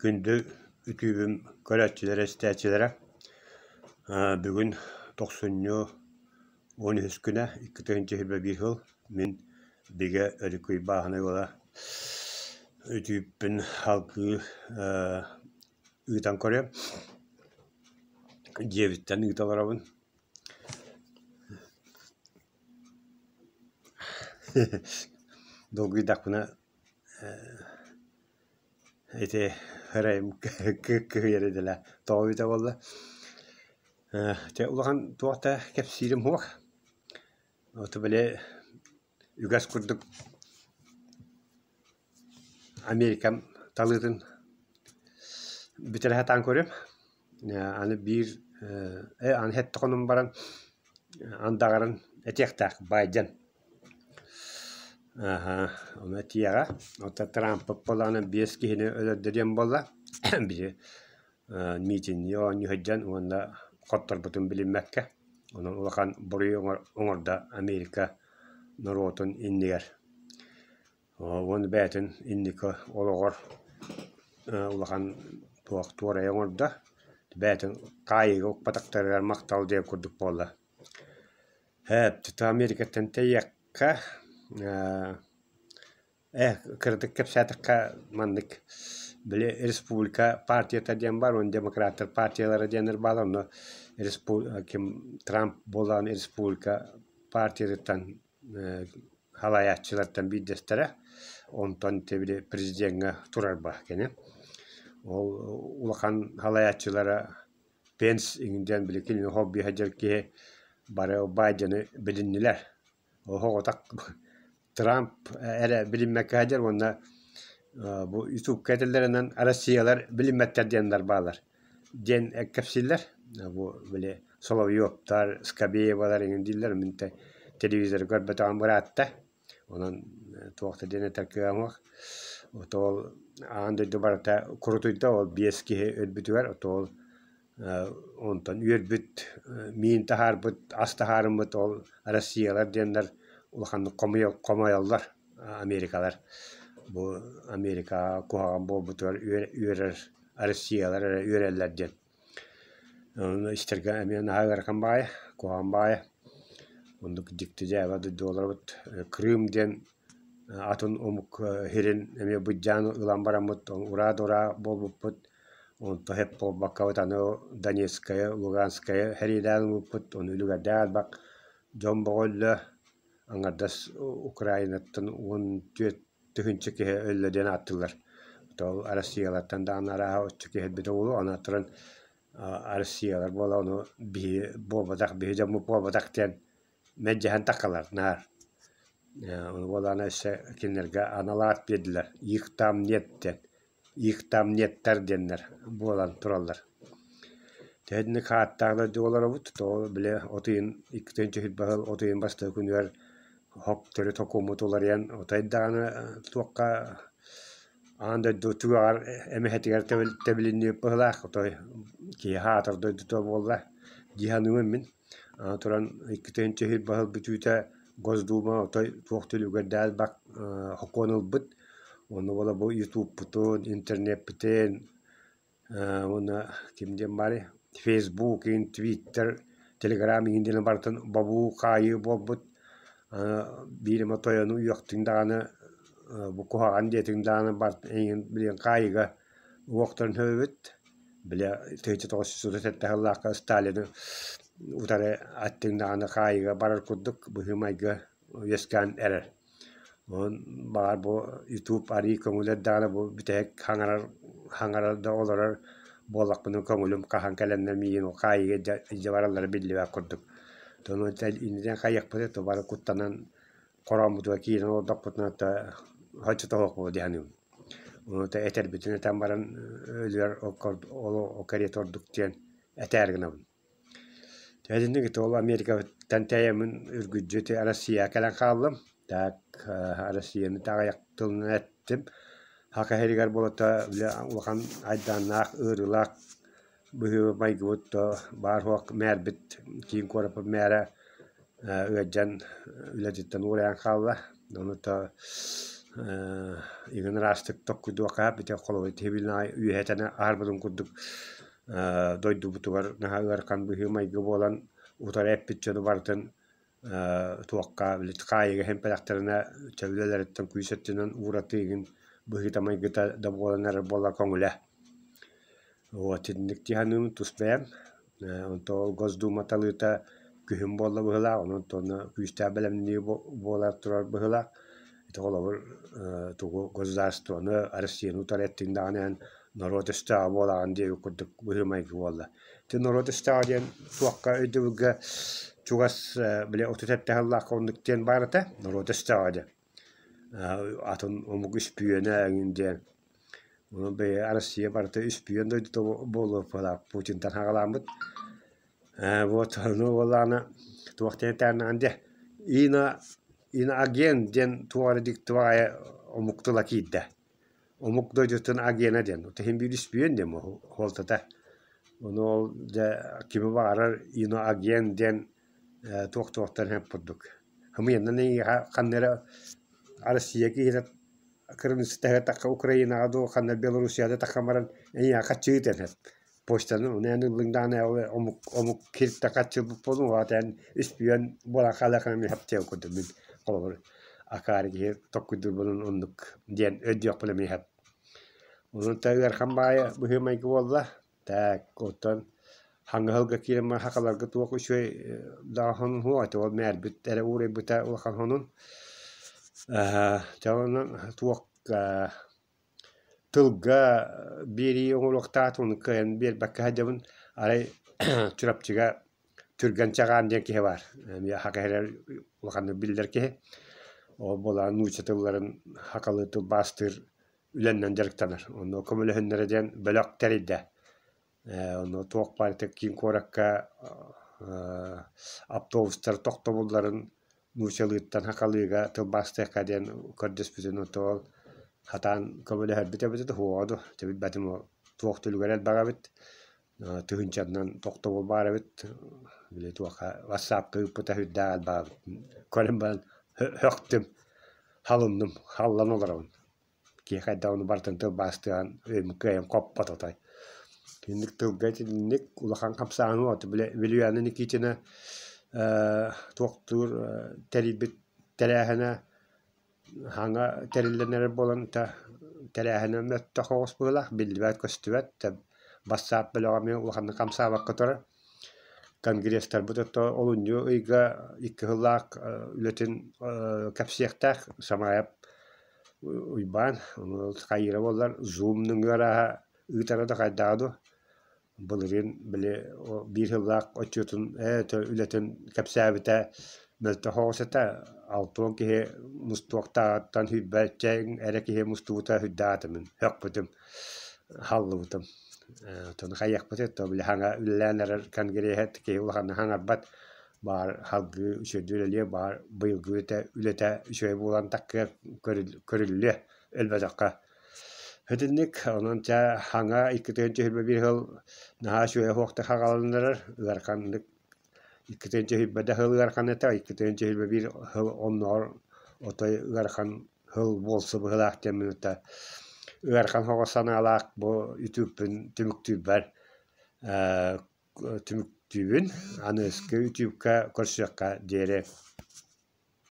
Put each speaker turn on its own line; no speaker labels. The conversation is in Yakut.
Күндү үтүөбүм көрөөччүлэрэ, истээччилэрэ! Бүгүн тохсунньу 13 күнэ, 2021 сыл. Мин Бигэ Өрүкүй бааһынай уола үтүөппүн салгыы ыытан көрүөм. Дьиэбиттэн ыыта олоробун. Долгуйдахпына Ити ырайым кыһыйар идэлээх. Тоҕо эбитэ буолла, дьэ улахан туох да кэпсиирим суох. Ото били үгэс курдук Америкам талыытын бүтэрэ сатаан көрүөм. Аны биир аны сэттэ хонон баран андаҕарын этиэхтээх Байден. Аһа, ону этиэҕэ. Оттон Трампыт буоллаҕына биэс киһини өлөрдө диэн буолла. Били миитиннии оонньуу сылдьан уонна хотторбутун билиммэккэ. Онон улахан буруйу оҥордо Америка норуотун иннигэр. Уонна бэйэтин инники олоҕор улахан туох туорайы оҥордо. Бэйэтин хаайыыга укпатахтарыгар махтал диэн курдук буолла. Ээ, Америкаттан тэйиэххэ ээ, кыратык кэпсээтэххэ маннык били республика партията диэн баар уонна демократтар партиялара диэннэр бааллар онно ким Трамп буолан республика партиятыттан салайааччылартан биирдэстэрэ онтон били президеҥҥэ турарба кини ол улахан салайааччылара Пенс иҥин диэн били кинини холбуу сылдьар киһи бары Байдены билиннилэр. Оһоҕотох Трамп эрэ билиммэккэ сылдьар уонна бу ютубка этэллэринэн Россиялар билиммэттэр диэннэр бааллар диэн кэпсииллэр. Бу били Соловьевтар, Скобеевалар иҥин дииллэр. Мин телевизоры көрбөтөҕүм быраатта. Онон туох да диэн этэр кыаҕым суох. Ото ол аан дойду барыта курутуйда, ол биэс киһи өлбүтүгэр, ото ол онтон үөрбүт, миин таһаарбыт, ас таһаарыммыт ол Россиялар диэннэр улаханнык хомойоллор Америкалар. Бу Америка куһаҕан буолбутугар үөрэр Россиялар эрэ үөрэллэр диэн. Ону истэргэ эмиэ наһаа ыарахан баҕайы, куһаҕан баҕайы. Оннук дьикти дьээбэ дойду олоробут. Крым диэн атын омук сирин эмиэ быдьаан ылан бараммыт ураа да ураа буолбуппут. Онто сөп буолбаккабыт аны Донецкайы, Луганскайы сэриилээн ылбыппыт. Ону үлүгэрдээх элбэх дьон бөҕө өллө. Аҥардас Украинаттан 14 тыһыынча киһи өллө диэн ааттыыллар. Ол Россиялартан даҕаны арааһа оччо киһи өлбүтэ буолуо, аны туран Россиялар буола ону биһи буолбатах, биһи дьоммут буолбатах диэн мэлдьэһэн таххалар наар. Ону буоллаҕына өссө кинилэргэ анал аат биэрдилэр их там нет диэн. Их там неттар диэннэр буолан тураллар. Тэһинник хааттаах дойду олоробут, тоҕо били от ыйын 2 сыл от ыйын бастакы күнүгэр хоп төрүт сокуоммут уларыйан отой даҕаны туохха аан дойду түгэҕэр эмэһэтигэр тэбилиннибит быһыылаах отой киһи аатар дойдута буолла дии саныыбын мин. Аны туран 2 сыл бүтүүтэ Госдума отой туох түлүгэрдээх элбэх сокуон ылбыт. Онно буола бу ютубпутун, интернеппитин уонна ким диэн баарый фейсбук, твиттер, телеграм иһин диэн барытын бобуу, хаайыы буолбут. Биир эмэ тойону үөхтүҥ даҕаны бу куһаҕан диэтиҥ даҕаны барытын эйигин билигин хаайыыга уохтарын сөбүбүт. Били 1937 сыллаахха Сталины утары аттыҥнаҕына хаайыыга барар курдук быһыы-майгы үөскээн эрэр. Онон баҕар бу ютуб арыый көҥүл эрдэҕинэ бу бүтэһик хаҥарар хаҥарар да олорор буоллахпына көҥүлүм хаһан кэлэннэр миигин ол хаайыыга илдьэ бараллара биллибэт курдук. Ону иннинэн хайыахпытый то бары куттанан хорооммутугар киирэн олордохпутуна то соччото суох буолуо дии саныыбын. Ону этэрбитин этэн баран өлүөр ол кэриэтэ ордук диэн этээр гынабын. Итинник ити ол Америкаттан тэйэммин үргүдьү ити Россияҕа кэлэн хааллым. Так Россияны аҕыйах тылынан эттим. Саха сиригэр буолата били улахан айдааннаах, ыарыылаах быһыы-майгыбыт баар-суох мээрбит киин куораппыт мээрэ ыалдьан үлэтиттэн уурайан хаалла. Ону то Игин ыраастык токкуйдуохха бүтэ холобур тиһибин аайы үөһэтэн аһарбытым курдук дойдубутугар наһаа ыарахан быһыы-майгы буолан утары эппит дьону барытын туохха били хаайыыга иһэн чэ үлэлэриттэн күүс өттүнэн ууратыы игин быһыыта-майгыта да буолан эрэр буолла көҥүлэ. Вот итинник дии саныыбын тус бэйэм. Онтон ол Госдума талыыта күһүн буолла быһыылаах, онон онно күүстээх бэлэмнэнии буола турар быһыылаах. Ити холобур тугу государствоны, Россияны утары эттиҥ даҕаны эн норуот өстөөҕө буолаҕын диэбит курдук быһыы-майгы буолла. Ити норуот өстөөҕө диэн туохха өйдөбүлгэ чугас били 37 сыллаахха оннук диэн баар этэ, норуот өстөөҕө диэн. Атын омук үспүйүөнэ эҥин диэн. Онон бэйэ Россия барыта үспүйүөн дойдута буолуохтаах Путинтан саҕаламмыт. Вот ону буоллаҕына туох диэн этээринаҕын диэ ино иноагент диэн туох эрэ дьикти баҕайы омук тыла киирдэ. Омук дойдутун агена диэн. Иһин биир үспүйүөн диэн суолтата. Ону ол дьэ кими баҕарар иноагент диэн туох-туохтан иһэн курдук. Ымыйанан эйиэхэ ханна эрэ Россия киһитэ кыргызстаһыатахха Украинаҕа дуу, ханна Белоруссияда таххан баран эйиэхэ хаччы ыытан иһэр. Почтаны ону эн ыллыҥ даҕаны омук омук киһиттэн хаччы ылбыт буолуҥ, ол аата эн үспүйүөн буолан хаалыаххын эмиэ сөп курдук мин холобур акаары киһи толкуйдуурбунан оннук диэн өйдүөхпүн эмиэ сөп. Онон ыарахан баайы быһыы-майгы буолла. Так, оттон хаҥаһылга киирэн сахаларга туох үчүгэй даҕаһын суох этэ, ол мээрбит эрэ уурайбыта улахан сонун. Дьэ онон туох тылга биэрии оҥоруохтаах ону кыайан биэрбэккэ сылдьабын. Арай Чурапчыга Түргэн Чаҕаан диэн киһи баар, эмиэ саха иһэрэр улаханнык биллэр киһи. Ол буолан нуучча тылларын сахалыы тылбаастыыр үлэннэн дьарыктанар. Онно көмөлөһүннэрэ диэн бөлөх тэрийдэ. Онно туох баар киин куоракка автобустар тохтобулларын нууччалыыттан сахалыыга тылбаастыахха диэн көрдөспүтүн ол сатаан көмөлөһөрбүт эбитэ дуу, суоҕа дуу, дьэ билбэтим ол туох түлүгэр элбэх эбит. Тыһыынчаннан тохтобул баар эбит. Били туохха ватсапка ыыппыта сүрдээх элбэх эбит. Көрөн баран һөхтүм, халынным, халлан олоробун. Киһи хайдах ону барытын тылбаастыан өйүм кыайан хоппот отой. Итинник тылга итинник улахан хамсааһын уот били Вилюяна Никитина туохтуур тэрийбит тэрээһинэ хаҥа тэриллэн эрэр буолан тэрээһинэ мөлтөх оҕус быһыылаах, биллибэт-көстүбэт. Бассаап бөлөҕө эмиэ улаханнык хамсаабакка турар. Конгресстарбыт ото олунньу ыйга икки сыллаах үлэтин кэпсиэхтээх Самаайап Уйбаан хайыыра буоллар Zoom нөҥүө арааһа ыытара да хайдаҕа дуу, былырыын били биир сыллаах отчуотун ээ үлэтин кэпсээбитэ мөлтөх оҕус этэ, 60 киһи мустуохтааҕыттан сүүрбэччэ эрэ киһи мустубута сүрдээх этэ мин сөхпүтүм, халлыбытым. Оттон хайыахпытый то били хаҥа үлэлээн эрэр конгреһа киһи улаханнык хаҥарбат баар салгыы үчүгэйдик үлэлиэ, баар быйылгы үлэтэ, үлэтэ үчүгэй буолан таккыа көрүллүө өлбөтөххө. Итинник онон чэ хаҥа 2021 сыл наһаа үчүгэй суохтук хаҕаланнарар ыараханнык 2021 да сыл ыарахан этэ, 2021 сыл оннооҕор отой ыарахан сыл буолсу быһыылаах диэн минута ыарахан соҕус санаалаах бу үтүөппүн түмүктүүрбэр түмүктүүбүн. Аныгыскы үтүөккэ көрсүөххэ диэри.